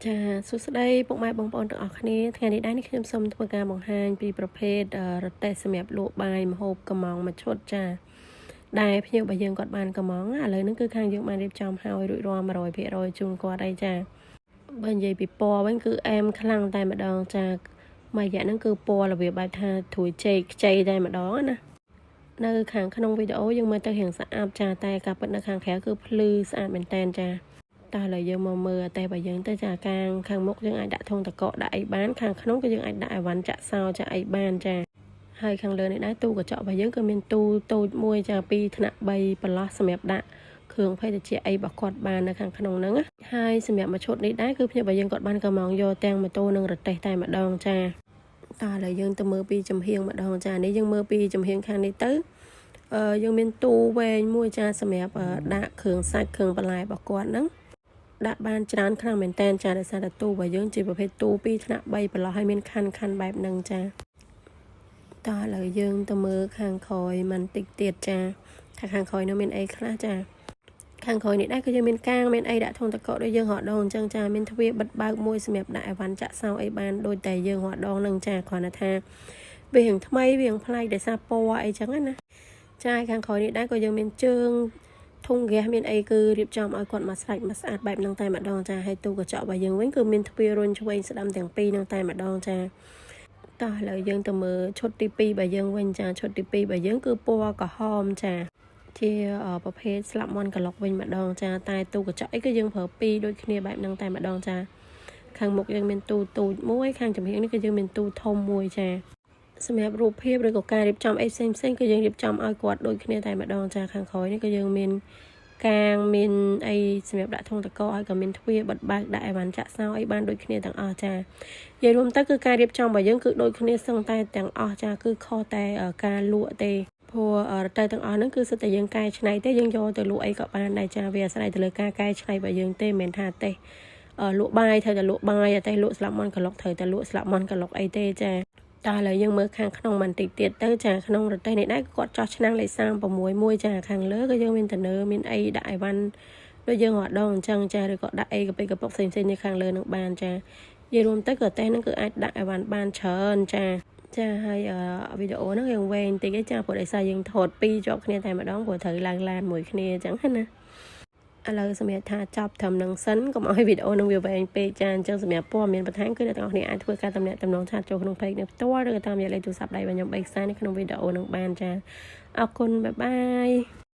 ចាសួស្តីពុកម៉ែបងប្អូនទាំងអស់គ្នាថ្ងៃនេះដែរនេះខ្ញុំសូមធ្វើការបង្ហាញពីប្រភេទរទេះសម្រាប់លក់បាយម្ហូបកំងមួយឈុតចាដែលភ្ញៀវរបស់យើងគាត់បានកំងឥឡូវហ្នឹងគឺខាងយើងបានរៀបចំហើយរួចរាល់100%ជូនគាត់ហើយចាបើនិយាយពីពណ៌វិញគឺអែមខ្លាំងតែម្ដងចាមួយរយៈហ្នឹងគឺពណ៌របៀបបែបថាត្រួយចេកខ្ចីតែម្ដងណានៅខាងក្នុងវីដេអូយើងមើលទៅរៀងស្អាតចាតែការពិតនៅខាងក្រៅគឺភ្លឺស្អាតមែនតែនចាតោះឥឡូវយើងមកមើលតែបើយើងទៅចាកាងខាងមុខយើងអាចដាក់ធុងតកកដាក់អីបានខាងក្នុងក៏យើងអាចដាក់អីវ៉ាន់ចាក់សោចាក់អីបានចាហើយខាងលើនេះដែរទូកញ្ចក់របស់យើងក៏មានទូតូចមួយចា2ថ្នាក់3ប្រឡោះសម្រាប់ដាក់គ្រឿងភេសជ្ជៈអីរបស់គាត់បាននៅខាងក្នុងហ្នឹងហើយសម្រាប់មួយឈុតនេះដែរគឺភ្ញៀវរបស់យើងគាត់បានកំងយកទាំងម៉ូតូនិងរទេះតែម្ដងចាតោះឥឡូវយើងទៅមើលពីចំហៀងម្ដងចានេះយើងមើលពីចំហៀងខាងនេះទៅអឺយើងមានទូវែងមួយចាសម្រាប់ដាក់គ្រឿងសាច់គ្រឿងបន្លែរបស់គាត់ហ្នឹងដាក់បានច្រើនខ្លាំងមែនតែនចាដោយសារតែទូរបស់យើងជាប្រភេទទូ2ថ្នាក់3ប្រឡោះហើយមានខាន់ខាន់បែបហ្នឹងចាតោះឥឡូវយើងទៅមើលខាងក្រោយមិនតិចទៀតចាថាខាងក្រោយនោះមានអីខ្លះចាខាងក្រោយនេះដែរគឺយើងមានកាងមានអីដាក់ធុងតកកដូចយើងរកដងអញ្ចឹងចាមានទ្វារបិទបើកមួយសម្រាប់ដាក់អីវ៉ាន់ចាក់សោអីបានដូចតែយើងរកដងនឹងចាគ្រាន់តែថាវារៀងថ្មីវារៀងប្លែកដោយសារពណ៌អីចឹងណាចាខាងក្រោយនេះដែរក៏យើងមានជើងធុងហ្គាសមានអីគឺរៀបចំឲ្យគាត់មកស្រេចមកស្អាតបែបហ្នឹងតែម្ដងចាហើយទូកញ្ចក់របស់យើងវិញគឺមានទ្វាររុញឆ្វេងស្ដាំទាំងពីរហ្នឹងតែម្ដងចាតោះឥឡូវយើងទៅមើលឈុតទី2របស់យើងវិញចាឈុតទី2របស់យើងគឺពណ៌ក្រហមចាជាប្រភេទស្លាប់មន់ក្លុកវិញម្ដងចាតែទូកញ្ចក់អីគឺយើងប្រើពីរដូចគ្នាបែបហ្នឹងតែម្ដងចាខាងមុខយើងមានទូទូចមួយខាងចំហៀងនេះគឺយើងមានទូធំមួយចាសម្រាប់រូបភាពឬក៏ការរៀបចំអីផ្សេងផ្សេងគឺយើងរៀបចំឲ្យគាត់ដូចគ្នាតែម្ដងចាខាងក្រោយនេះគឺយើងមានកាងមានអីសម្រាប់ដាក់ធុងតកហើយក៏មានទ្វារបិទបើកដាក់អីវ៉ាន់ចាក់សោអីបានដូចគ្នាទាំងអស់ចានិយាយរួមទៅគឺការរៀបចំរបស់យើងគឺដូចគ្នាសឹងតែទាំងអស់ចាគឺខុសតែការលក់ទេព្រោះរទេះទាំងអស់ហ្នឹងគឺសិតតែយើងកែច្នៃទេយើងយកទៅលក់អីក៏បានដែរចាវាអាស្រ័យទៅលើការកែច្នៃរបស់យើងទេមិនមែនថាទេលក់បាយត្រូវតែលក់បាយតែលក់ស្លាប់មន់ក្លុកត្រូវតែលក់ស្លាប់មន់ក្លុកអីទេចាតោះឥឡូវយើងមើលខាងក្នុងបន្តិចទៀតទៅចាក្នុងរទេះនេះដែរគាត់ចោះឆ្នាំងលេខ36មួយចាខាងលើក៏យើងមានតនើមានអីដាក់អីវ៉ាន់ដូចយើងរត់ដងអញ្ចឹងចាឬក៏ដាក់អីកាពិកពុកផ្សេងៗនៅខាងលើនឹងបានចានិយាយរួមទៅក៏តេះហ្នឹងគឺអាចដាក់អីវ៉ាន់បានច្រើនចាចាហើយវីដេអូហ្នឹងយើងវែងតិចឯចាព្រោះដោយសារយើងថតពីរជាប់គ្នាតែម្ដងព្រោះត្រូវឡើងឡានមួយគ្នាអញ្ចឹងណាឥឡូវសម្រាប់ថាចប់ត្រឹមនឹងសិនកុំឲ្យវីដេអូនឹងវាវែងពេកចាអញ្ចឹងសម្រាប់ព័ត៌មានបន្ថែមគឺអ្នកទាំងអស់គ្នាអាចធ្វើការតំណាក់តំណង chat ចូលក្នុង page នេះផ្ទាល់ឬក៏តាមរយៈលេខទូរស័ព្ទដៃរបស់ខ្ញុំ3ខ្សែនៅក្នុងវីដេអូនឹងបានចាអរគុណ bye bye.